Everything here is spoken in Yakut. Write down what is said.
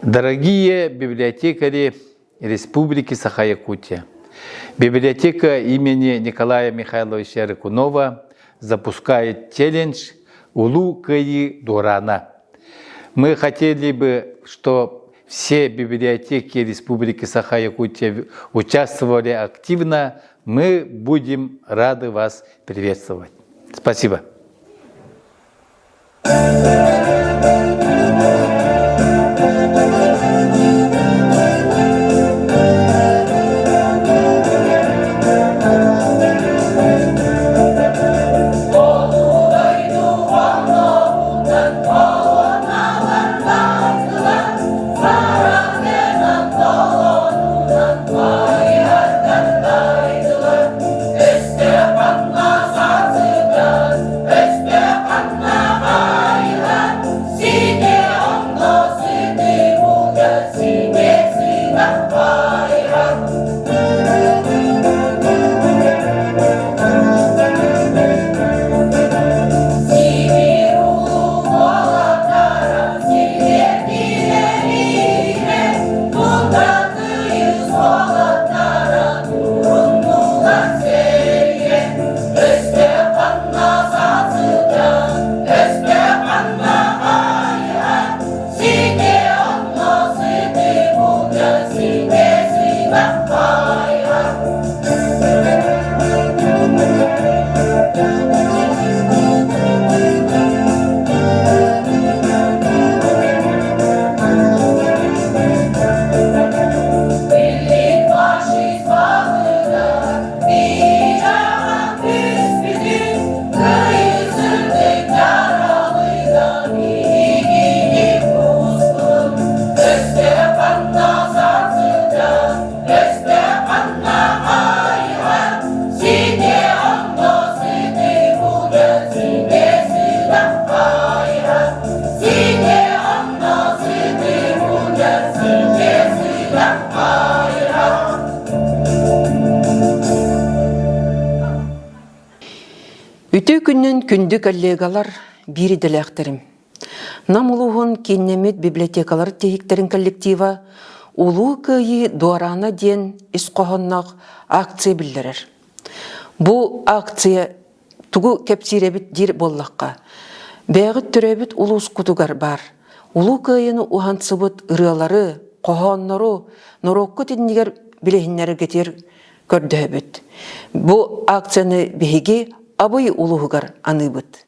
Дорогие библиотекари Республики Саха-Якутия, библиотека имени Николая Михайловича Рыкунова запускает челлендж «Улуу Кыайыы Дуораана». Мы хотели бы, чтобы все библиотеки Республики Саха-Якутия участвовали активно. Мы будем рады вас приветствовать. Спасибо. Үтүө күнүн күндү коллегалар, биир идэлээхтэрим. Нам улууһун кииннэммит библиотекалар тиһиктэрин коллектива Улуу Кыайыы дуораана диэн ис хоһоонноох акция биллэрэр. Бу акция тугу кэпсиирэбит диир буоллахха, бэйэҕит төрөөбүт улуускутугар баар Улуу Кыайыыны уһансыбыт ырыалары, хоһооннору норуоккут иннигэр билиһиннэрэргитигэр көрдөһөбүт. Бу акцияны биһиги Абый улууһугар аныыбыт.